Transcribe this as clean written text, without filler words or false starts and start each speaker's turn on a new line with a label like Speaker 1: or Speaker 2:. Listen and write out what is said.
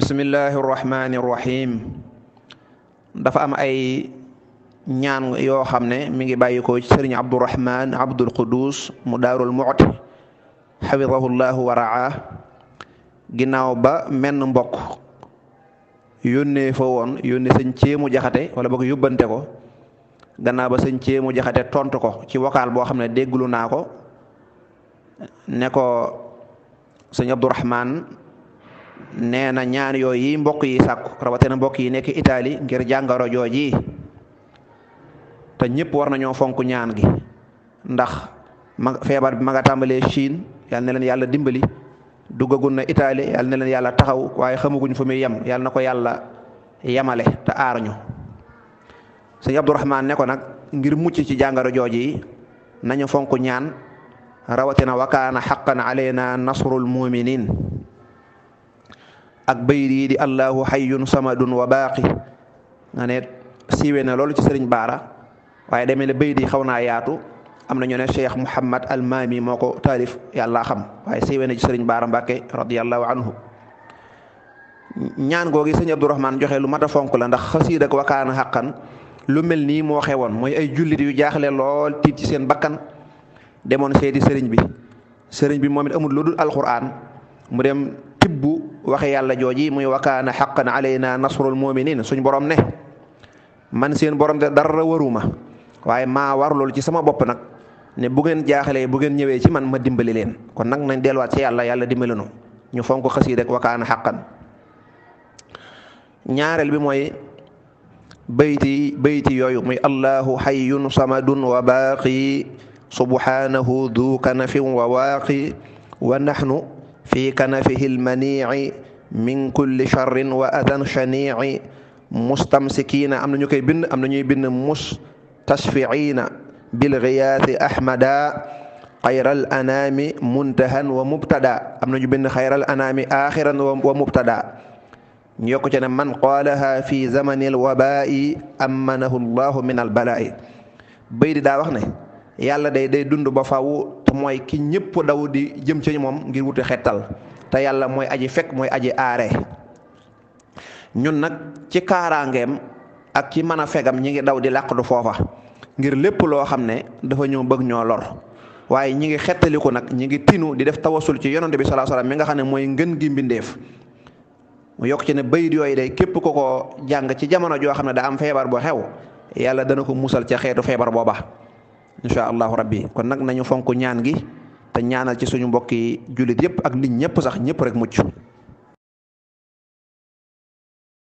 Speaker 1: bismillahi rahmaani rahim. dafa am ay ñaan yoo xam ne mi ngi bàyyi ko ci sëriñ Abdourahman Abdul Qudus mu daarul Mu'ti xafidahullahu wa raa ginnaaw ba menn mbokk yónnee fa woon yónnee sëñ Ceemu Jaxate wala boog yóbbante ko gannaaw ba sëñ Ceemu Jaxate tontu ko ci vocal boo xam ne dégglu naa ko ne ko sëñ Abdourahman nee na ñaan yooyu yi mbokk yi sàkku rawatina mbokk yi nekk Italie ngir jàngoro jooji te ñëpp war nañoo fonk ñaan gi ndax feebar bi ma nga tàmbalee Chine yal na leen yàlla dimbali duggagul na Italie yal na leen yàlla taxaw waaye xamaguñ fu muy yem yal na ko yàlla yemale te aar ñu sëñ Abdourahman ne ko nag ngir mucc ci jàngoro jooji nañu fonk ñaan rawatina wa kaana xaqan alayna nasrul muminin ak bayit yi di allahu hayyun samadun wa baaqi nga ne siiwee na loolu ci sëriñ Baara waaye demee ne bayit yi xaw naa yaatu am na ñu ne Cheikh Mouhamad Almaami moo ko taalif yàlla xam waaye siiwee na ci sëriñ Baara Mbàkke radiyallahu anhu ñaan googi sëñ Abdourahman joxe lu mat a fonk la ndax xasiid ak wakaana xaqan lu mel nii moo xewoon mooy ay jullit yu jaaxle lool tiit ci seen bakkan demoon seeti sëriñ bi moom it amul lu dul alquran mu dem tibbu waxe yàlla jooji muy wakaana xaqan alayna nasrul muminin suñ borom ne man seen borom de dara waruma waaye maa war loolu ci sama bopp nag ne bu ngeen jaaxalee bu ngeen ñëwee ci man ma dimbali leen kon nag nañ delluwaat ci yàlla dimbali nu ñu fonk xasiid ak wakaana xaqan ñaareel bi mooy bayti yooyu muy allahu hayyun samadun wa baaqi subhanahu du kanafin wa waaqi wa nahnu fi kanafihi almaniici min kulli charrin wa adan shaniici mustamsikiina am na ñu koy bind am na ñuy bind mustasficiina bilgiyaasi ahmada xayral anaami muntahan wa mubtada am na ñu bind xayral anaami axiran wa mubtada ñu yokk ci ne man qaalaha fi zamani alwabaa'i amanahu llahu min albalaa'i bay di daa wax ne yàlla day dund ba faw te mooy ki ñëpp daw di jëm ci moom ngir wuti xettal te yàlla mooy aji fekk mooy aji aare ñun nag ci kaaraangeem ak ci mën a fegam ñi ngi daw di làqdu foofa ngir lépp loo xam ne dafa ñëw bëgg ñoo lor waaye ñi ngi xettaliku nag ñi ngi tinu di def tawasul ci yonante bi sallallahu alayhi wasallam mi nga xam ne mooy ngën gi mbindeef mu yokk ci ne bayit yooyu day képp ko ko jàng ci jamono joo xam ne daa am feebar bu xew yàlla dana ko musal ca xeetu feebar booba insha allahu rabbi kon nag nañu fonk ñaan gi te ñaanal ci suñu mbokki jullit yépp ak nit ñëpp sax ñëpp rek mucc